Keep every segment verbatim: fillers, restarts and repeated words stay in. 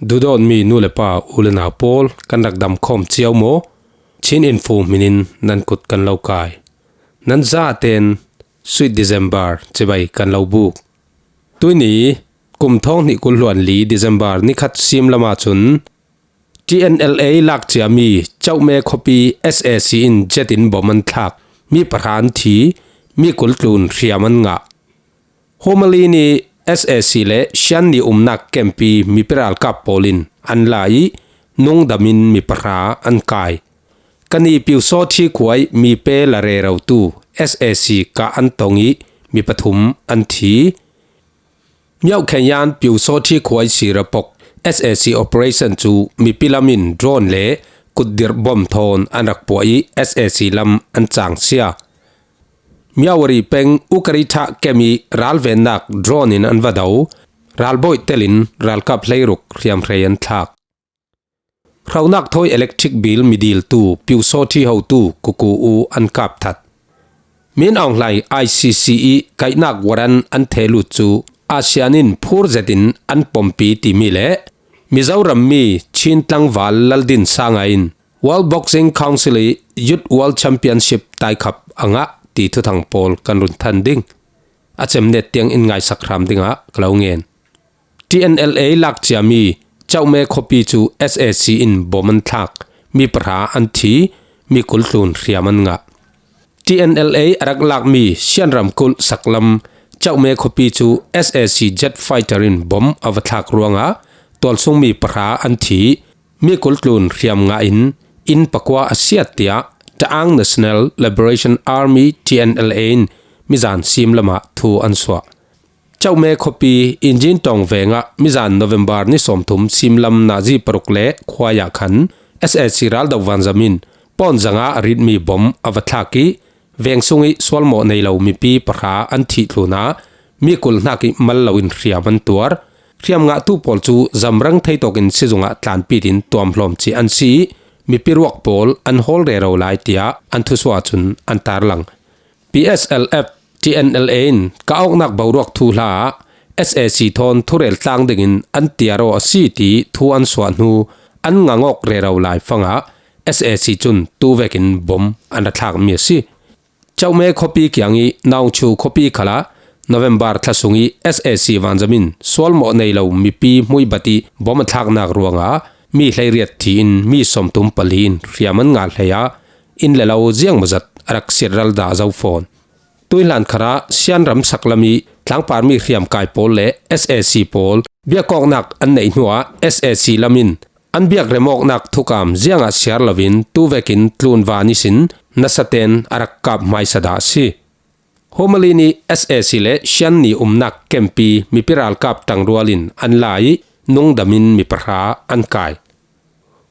Duhdawtmi nu le pa, u le nau pawl, kan rak dam khawm cio maw? Chin Info hminin nan kut kan lo kai. Nan zaten Sweet December cibai kan lo buk. Tuini kum thawng hnih kul hluan li December ni khat sim lama cun T N L A lak ciami Chauhme khuapi S A C in jet in bom an thlak, mi pahra an thi, mi kul tlun hriam an ngah. Humali ni S A C le Shan ni umnak kempi mipi ralkap pawl in an la i nungdamin mi pahra an kai. Kani Piusawthi khuai mi pe la rerotu S A C kah an tong i mi pathum an thi. Miauh Khenyan Piusawthi khuai sira pok S A C operation cu mipi lam in drone le kutdirh bom thawn an rak puah i S A C lam an cang sia. Miawari peng Ukarithah kem i ralvennak drone in an va do. Ralbawih telin ralkap hleiruk hriamhrei an thlak. Hronak thawi electric bill midiltu Piusawthi hotu kuku u an kap that. Min Aung Hlaing I C C i kaihnak warrant an thehlut cu ASEAN in phur zetin an pompi timi le Mizoram mi Chin tlangval Laldin Sanga in World Boxing Council i Youth World Championship taikhap a ngah ti thuthang pawl kan run than ding. A cemnet tiang in ngaisak hram dingah ka lo ngen. T N L A lak ciami Chauhme khuapi cu S A C in bom an thlak, mi pahra an thi, mi kul tlun hriam an ngah. T N L A a rak lakmi Shan ramkulh saklam Chauhme khuapi cu S A C jet fighter in bom a va thlak ruangah tualsungmi pahra an thi, mi kul tlun hriam ngah in inn pakua a siat tiah Ta'ang National Liberation Army, T N L A in mizan sim lamah thu an suah. Chauhme khuapi Injin Tawng vengah mizan November ni sawmthum simlam nazi paruk le khuai ah khan S A C raldo vanzam in pawn zanga a ritmi bom a va thlak i veng sung i sualmawh nei lo mipi pahra an thih tlunah mi kul hnak i mal lo in hriam an tuar. Hriam ngahtu pawl cu zamrang theitawk in sizungah tlanpit in tuamhlawm cih an si i mipi ruak pawl an hawl rero lai tiah an thusuah cun an tarlang. P S L F, T N L A in kah awknak boruak thuhla ah S A C thawn thurel tlang dingin an tiar aw a si ti thu an suah hnu an ngangawk rero lai fangah S A C cun tu vekin bom an ra thlakmi a si. Chauhme khuapi kiang i Naungchu khuapi khalah November thla sung i S A C vanzam in sualmawh nei lo mipi hmuibat i bom a thlaknak ruangah mi hleiriat thi in mi sawmthum pali in hriam an ngah hlei ah inn le lo ziangmawzat a rak siat ral dah zo fawn. Tuihlan kharah Sian ram saklam i tlangparmi hriamkai pawl le S A C pawl biakawknak an neih hnuah S A C lam in an biak remawknak thukam ziangah siar loin tu vekin tlunvan ihsin nasaten a rak kap hmaisa dah a si. Humali ni S A C le Sian ni umnak kempi mipi ralkap ṭangrual in an la i nungdamin mi pahra an kai.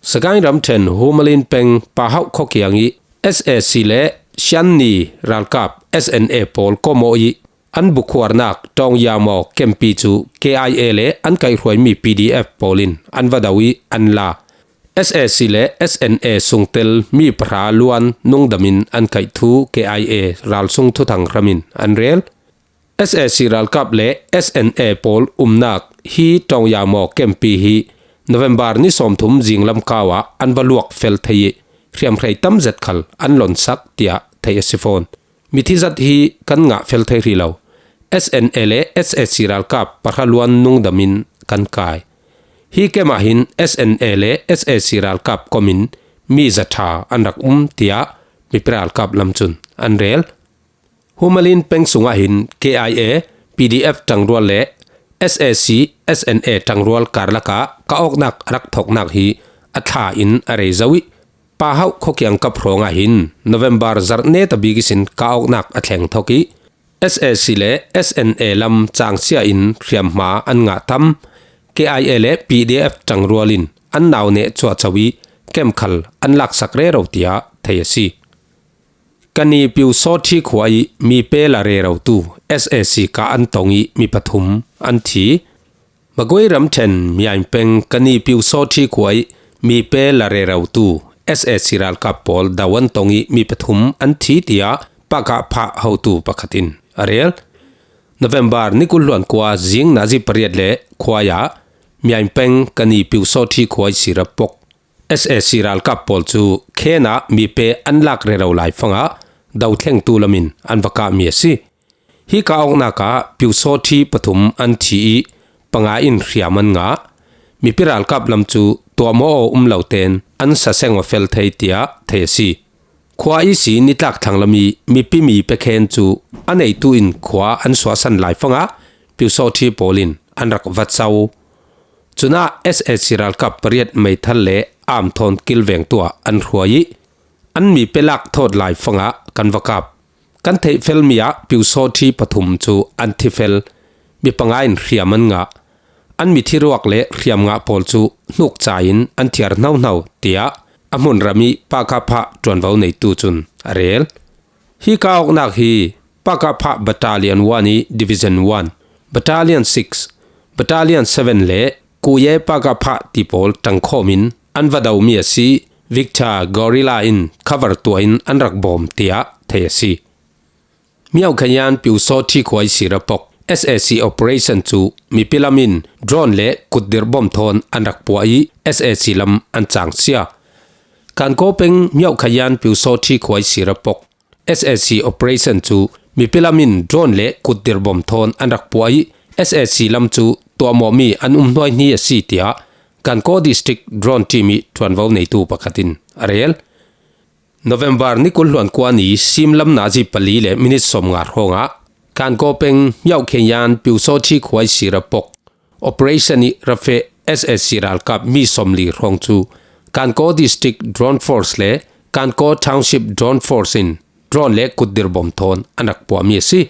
Sagaing ramṭhen Humalin peng Pahauh khuakiang i S A C le Sian ni ralkap S N A pawl kawmawh i an bukhuarnak Ṭawngyamaw kempi cu K I A le an kaihhruaimi P D F pawl in an va do i an la. S A C le S N A sungtel mi pahra luan nungdamin an kaih thu K I A ralsung thuthang hramin an rel. S A C ralkap le S N A pawl umnak hi Ṭawngyamaw kempi hi November ni sawmthum zinglam kau ah an va luak fel thei i hriamhrei tam zet khal an lonsak tiah theih a si fawn. Mithi zat hi kan ngah fel thei hrih lo. S N A le S A C ralkap pahra luan nungdamin kan kai. Hi kem ah hin S N A le S A C ralkap komin mi zaṭha an rak um tiah mipi ralkap lam cun an rel. Humalin peng sungah hin K I A, P D F ṭangrual le S A C, S N A ṭangrual karlakah kah awknak a rak thawknak hi a thla in a rei zo i Pahauh khuakiang kap hrawngah hin November zarh neta bik ihsin kah awknak a thleng thawk i S A C le S N A lam cangsia in hriamhma an ngah tam. K I A le P D F ṭangrual in an nau neh cuahco i kem khal an laksak rero tiah thei a si. Kani Piusawthi khua i mi pe la rerotu S A C kah an tong i mi pathum an thi. Magwe ramṭhen Miaing peng Kani Piusawthi khua i mi pe la rerotu S A C ralkap pawl do an tong i mi pathum an thi tiah Pakah Phah hotu pakhat in a rel. November ni kul hluan kua zing nazi pariat le khuai ah Myaing Peng kani Pyusawhti khua i sira pok S A C ralkap pawl cu khenah mipe an lak rero lai fangah dothlengtu lamin an va kah mi a si. Hi kah awknak ah Pyusawhti pathum an thi i panga in hriam an ngah. Mipi ralkap lam cu tuahmawh aw um lo tein an saseng aw fel thei tiah thei a si. Khua ihsi nitlak thlang lam i mipi mi pekhen cu a neitu in khua an suahsan lai fangah Pyusawhti pawl in an rak vat so. Cunah S A C ralkap pariat meithal le am thawn kilveng tuah an hruai i an mipi lak thawt lai fangah kan va kap. Kan theihfelmi ah Pyusawhti pathum cu an thifel, mi panga in hriam an ngah. An mithi ruak le hriam ngah pawl cu hnuk ca in an thiar hnohno, tiah a hmunram i Pakapha ṭuanvo neitu cun a rel. Hi kah awknak hi Pakapha Battalion one i Division one, Battalion six, Battalion seven le Kuye Pakapha ti pawl ṭangkhawm in an va domi a si. Victor Guerrilla in cover tuah in an rak bawm, tiah thei a si. Myaukhenyan Pyusawhti khua i sira pok S A C operation cu mipi lam in drone le kutdirh bom thawn an rak puah i S A C lam an cang sia. Kankaw peng Myaukhenyan Pyusawhti khua i sira pok S A C operation cu mipi lam in drone le kutdirh bom thawn an rak puah i S A C lam cu tuahmawhmi an um hnuaihni a si, tiah Kankaw District drone team i ṭuanvo neitu pakhat in a rel. November ni kul hluan kua ni sim lam nazi pali le minit sawmnga hrawngah Kankaw peng Myaukhenyan Pyusawhti khua i sira pok operation i rafeh S A C ralkap mi sawmli hrawng cu Kankaw District Drone Force le Kankaw Township Drone Force in drone le kutdirh bom thawn an rak puahmi a si.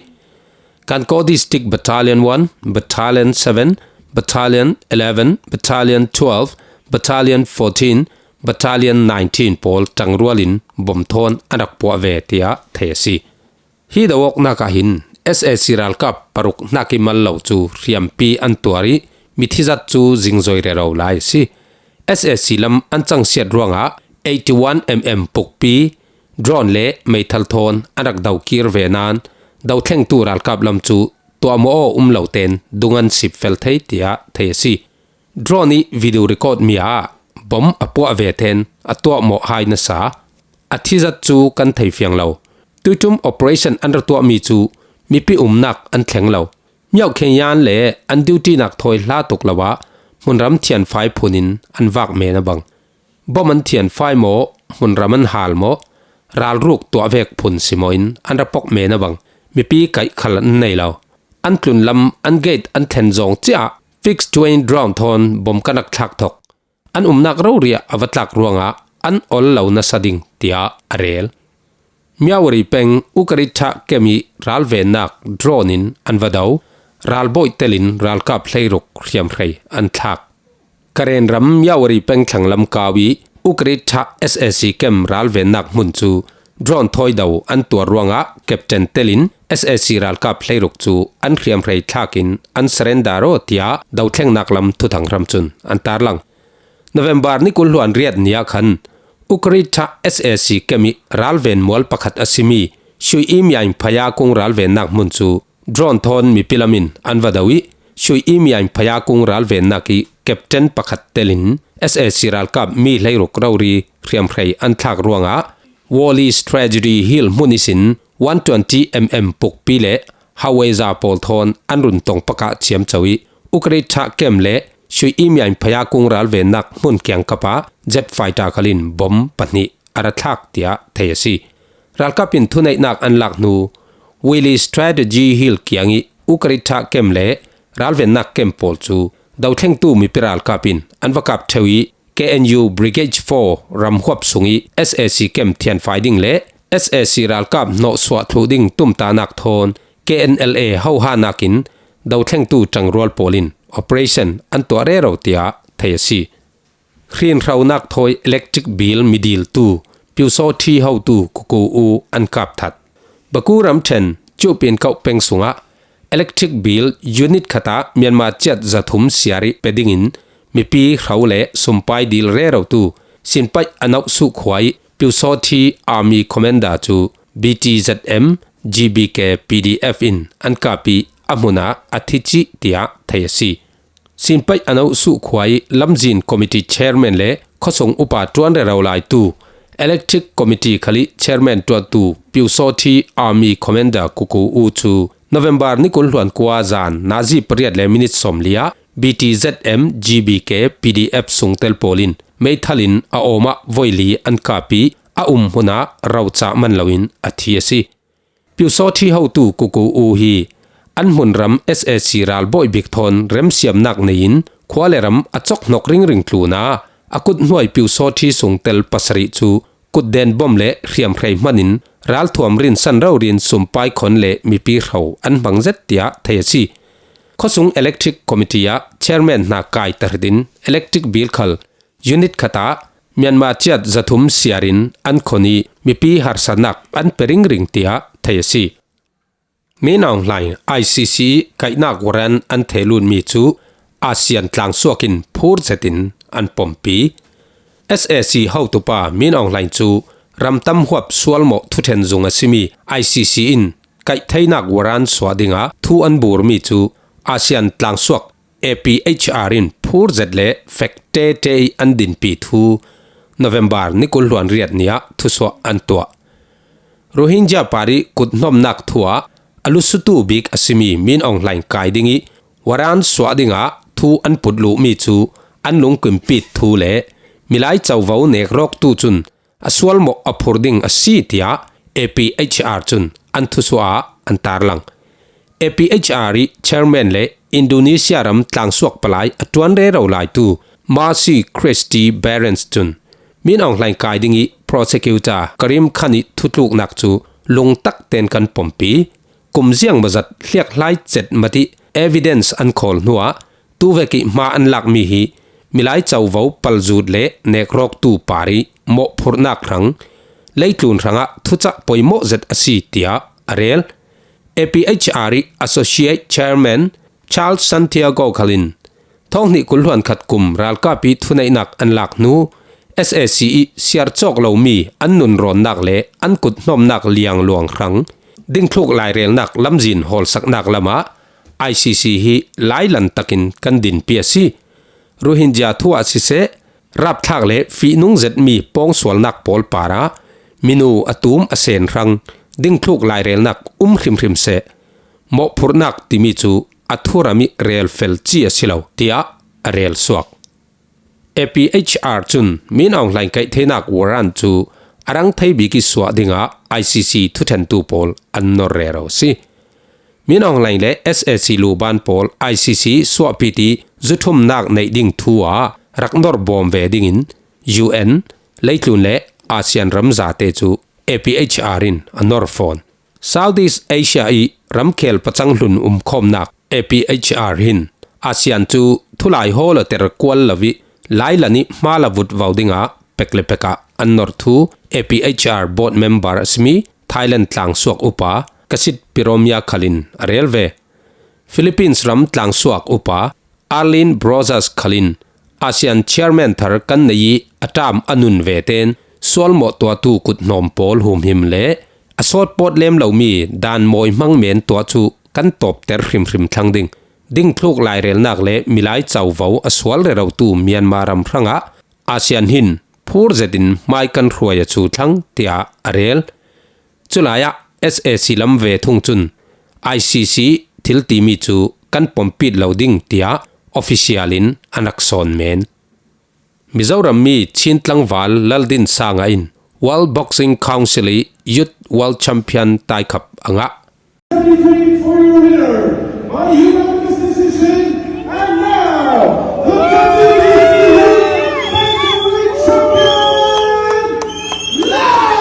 Kankaw District Battalion one, Battalion seven, Battalion eleven, Battalion twelve, Battalion fourteen, Battalion nineteen pawl ṭangrual in bom thawn an rak puah ve, tiah thei a si. Hi do awknak ah hin S A C ralkap paruk hnak i mal lo cu hriampi an tuar i mithi zat cu zingzoi rero lai a si. S A C lam an cangsiat ruangah eighty one M M pukpi drone le meithal thawn an rak dokir ve nain dothlengtu ralkap lam cu tuahmawh aw um lo tein dung an sip fel thei, tiah thei a si. Drone i video record mi ah bom a puah ve tein a tuahmawh hai nasa. A thi zat cu kan thei fiang lo. Tuiṭum operation an ra tuahmi cu mipi umnak an thleng lo. Myaukhenyan le an duty nak thawi hla tuk lo ah hmunram thianfai phun in an vak men a bang. Bom an thianfai maw, hmunram an hal maw, ralruk tuah vek phun si maw in an ra pok men a bang. Mipi kaih khal an nei lo. An tlun lam an gate an thlen zawng ciah fixed wing drone thawn bom kan rak thlak thok. An umnak rori ah a va tlak ruangah an ol lo nasa ding, tiah a rel. Myawaddy peng Ukritha kem i ralvennak drone in an va do. Ralbawi telin ralkap hleiruk hriamhrei an thlak. Karen ram Myawaddy peng thlanglam kau i Ukritha S A C kem ralvennak hmun cu drone thawi do an tuar ruangah captain telin S A C ralkap hleiruk cu an hriamhrei thlakin an surrender aw, tiah dothlengnak lam thuthang hram cun an tarlang. November ni kul hluan riat ni ah khan Ukritha S A C kem i ralven mual pakhat a simi Shui Imyaing Phayakung ralvennak hmun cu drone thawn mipi lam in an va do i Shui Imyaing Phayakung ralvennak i captain pakhat telin S A C ralkap mi hleiruk rori hriamhrei an thlak ruangah Wally Strategy Hill hmun ihsin one twenty M M pukpi le haweza pawl thawn an run tong pakah ciamco i Ukritha kem le Shui Imyaing Phayakung ralvennak hmun kiangkap ah jet fighter khalin bom pahnih a ra thlak, tiah thei a si. Ralkap in thuneihnak an lak hnu Wally Strategy Hill kiang i Ukritha kem le ralvennak kem pawl cu dothlengtu mipi ralkap in an va kap ṭheu i K N U Brigade four ramhuap sung i S A C kem thianfai ding le S A C ralkap hnawhsuah thluh ding tumtahnak thawn K N L A hohanak in dothlengtu ṭangrual pawl in operation an tuah rero, tiah thei a si. Hrinhronak thawi electric bill midiltu Pyusawhti hotu Kuku U an kap that. Baku ramṭhen Cuh Pin Kauh peng sungah electric bill unit khat ah Myanmar ciat zathum siar i pe dingin mipi hro le sumpai dil rerotu Sinpaih a nauhsuh khua i Pyusawhti Army Commander cu B T Z M, G B K P D F in an kap i a hmun ah a thi cih, tiah thei a si. Sinpaih Anoh Suh khua ih lamzin committee chairman le khuasung upa ṭuan rero laitu Electric Committee khal ih chairman ṭuantu Piusawthi Army Commander Kuku U cu November ni kul hluan kua zan nazi pariat le minit sawmli ah B T Z M, G B K, P D F sungtel pawl in meithal in a awm ah voili an kap ih a um hmun ah rocah man loin a thi a si. Piusawthi hotu Kuku U hi an hmunram S A C ralbawi bik thawn remsiamnak nei in khua le ram a cawkhnok ringring tlunah a kut hnuai Piusawthi sungtel pasarih cu kutden bom le hriamhrei hman in ralthuam rinsan rori in sumpai khawn le mipi hro an hmang zet tiah thei a si. Khuasung Electric Committee ah chairman hna kai tahritin electric bill khal unit khat ah Myanmar kyat zathum siar in an khawn ih mipi harsatnak an pe ringring tiah thei a si. Min Aung Hlaing I C C ih kaihnak warrant an theh lutmi cu ASEAN tlangsuak in phur zetin an pompi. S A C hotupa Min Aung Hlaing cu ramtam huap sualmawh thuṭhen zung a simi I C C in kaih theinak warrant suah dingah thu an burmi cu ASEAN tlangsuak A P H R in phur zet le fek tete ih an dinpi thu November ni kul hluan riat ni ah thusuah an tuah. Rohingya party kuthnawmnak thu ah a lusutu bik a simi Min Aung Hlaing kai ding ih warrant suah dingah thu an putluhmi cu an lungkimpit thu le milai covo nekrawktu cun a sualmawh a phur ding a si, tiah A P H R cun an thusuah ah an tarlang. A P H R ih chairman le Indonesia ram tlangsuak palai a ṭuan rero laitu Marcy Christie Barons cun Min Aung Hlaing kai ding ih prosecutor Karim Khan ih thutluknak cu lungtak tein kan pompi. Kum ziang maw zat hliakhlai cet mat ih evidence an khawl hnuah tuvek ih hma an lakmi hi milai covo palzut le nekrawktu party mawhphurhnak hrang leitlun hrangah thucah poimawh zet a si, tiah a rel. A P H R ih Associate Chairman Charles Santiago khal in thawng hnih kul hluan khat kum ralkap ih thuneihnak an lak hnu S A C ih siar cawk lomi an nunrawnnak le an kuthnawmnak liangluang hrang dingthluk lairelnak lamzin hawlsaknak lamah I C C hi lailan takin kan dinpi a si. Rohingya thu ah siseh, rapthlak le fihnung zetmi pawngsualnak pawl parah minu a tum a sen hrang dingthluk lairelnak um hrimhrim seh, mawhphurhnak timi cu a thuram ih relfel ci a si lo, tiah a rel suak. A P H R cun Min Aung Hlaing kaih theinak warrant cu a rang thei bik ih suah dingah I C C thuṭhentu pawl an nor rero a si. Min Aung Hlaing le S A C luban pawl I C C suahpit ih zuthumnak neih ding thu ah rak nor bawm ve dingin U N, leitlun le ASEAN ram zate cu A P H R in a nor fawn. Southeast Asia ih ramkhel pacang hlun umkhawmnak A P H R hin ASEAN cu thulai hawl a ter kual lo ih lailan ih hma la vutvo dingah pek le pek ah an nor thu A P H R board member a simi Thailand tlangsuak upa Kasit Piromia khal in a rel ve. Philippines ram tlangsuak upa Arlene Brozas khal in ASEAN chairman thar kan nei ih a ṭam a nun ve tein sualmawh tuahtu kuthnawm pawl humhim le a sawtpawt lem lomi dan mawi hmang men tuah cu kan tawpter hrimhrim thlang ding. Dingthluk lairelnak le milai covo a sual rerotu Myanmar ram hrangah ASEAN hin phur zetin hmai kan hruai a cu thlang, tiah a rel. Culai ah S A C lam ve thung cun I C C thil timi cu kan pompit lo ding, tiah official in a nak sawn men. Mizoram mi Chin tlangval Laldin Sanga in World Boxing Council ih Youth World Champion taikhap a ngah. Everything for your winner by unanimous decision, and now, the W B C Heavyweight Champion, Lal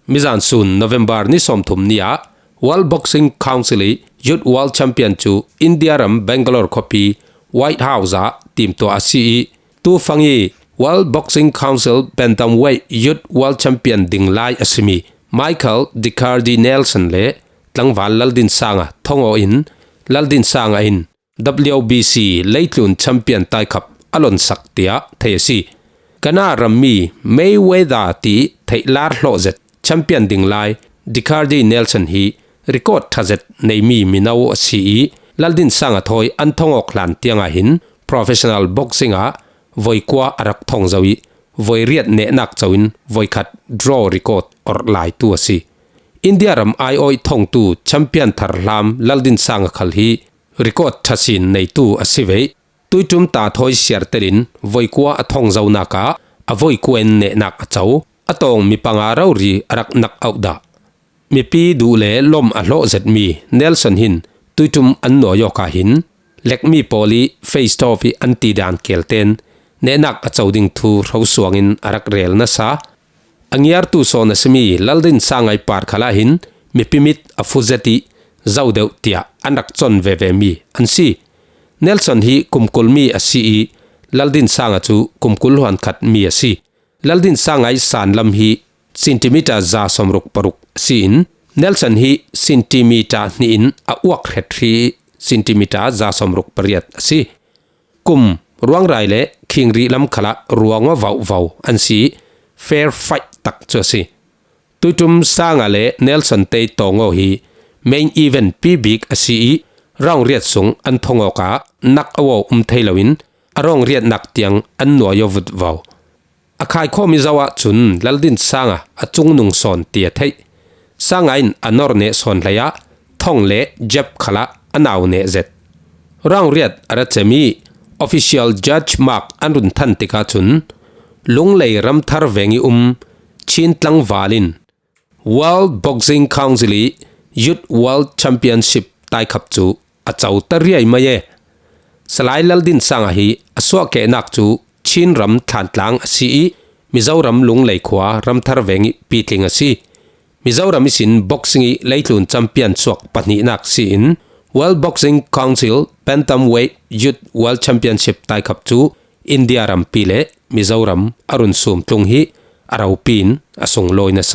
Mizan sun November ni sawmthum ni ah World Boxing Council ih Youth World Champion cu India ram Bangalore khuapi White House ah timtuah a si ih, tufang ih World Boxing Council Bantamweight Youth World Champion ding lai a simi Michael Dicardi Nelson le tlangval Laldin Sanga thong aw in Laldin Sanga in W B C leitlun champion taikhap a lonsak tiah thei a si. Ghana rammi Mayweather ti theihlar hlawh zet champion ding lai Degardy Nelson hi record ṭha zet neimi mino a si ih, Laldinsanga thawi an thong awk hlan tiangah hin professional boxing ah voi kua a rak thong zo ih, voi riat nehnak co in voi khat draw record orh laitu a si. India ram aiawih thongtu champion tharhlam Laldinsanga khal hi record ṭha sin neitu a si ve. Tuiṭum ta thawi siartelin voi kua a thong zonak ah a voi kua in nehnak a co, a tawng mi panga rori a rak nak auh dah. Mipi duh le lawm a hlawh zetmi Nelson hin tuiṭum an nuai awkah hin lekmi pawl ih face off ih an tidan kelten nehnak a co ding thu hrosuangin a rak rel nasa. A ngiartu sawn a simi Laldinsanga ih par khalah hin mipi mit a fu zet ih zo deuh tiah an rak con vevemi an si. Nelson hi kum kulmi a si ih Laldinsanga cu kum kul hluan khat mi a si. Laldinsanga ih sanlam hi centimeter za sawmruk paruk a si in Nelson hi centimeter hnih in a uak hret hri centimeter za sawmruk pariat a si. Kum ruangrai le khingrih lam khalah ruang aw vauhvau an si ih fair fight tak cu a si. Tuiṭum Sanga le Nelson te tawng aw hi main event pi bik a si ih round riat sung an thong awkah nak a aw um thei loin a rawng riatnak tiang an nuai aw vutvo. A khaikhawm ih zoh ahcun Laldinsanga a cungnung sawn ti a theih. Sanga in a nor neh sawn hleiah thong le jab khalah a nau neh zet. Round riat a ra cem ih official judge mark an run than tikah cun Lunglei ramthar veng ih um Chin tlangval in World Boxing Council ih Youth World Championship taikhap cu a co ta riai mai e. Salai Laldinsanga hi a suahkehnak cu Chin ram Thantlang a si ih Mizoram Lunglei khua ramthar veng ih pitling a si. Mizoram ihsin boxing ih leitlun champion suak pahnihnak si in World Boxing Council Bantamweight Youth World Championship taikhap cu India rampi le Mizoram a run sumtlung hi a ropi in a sunglawi nasa.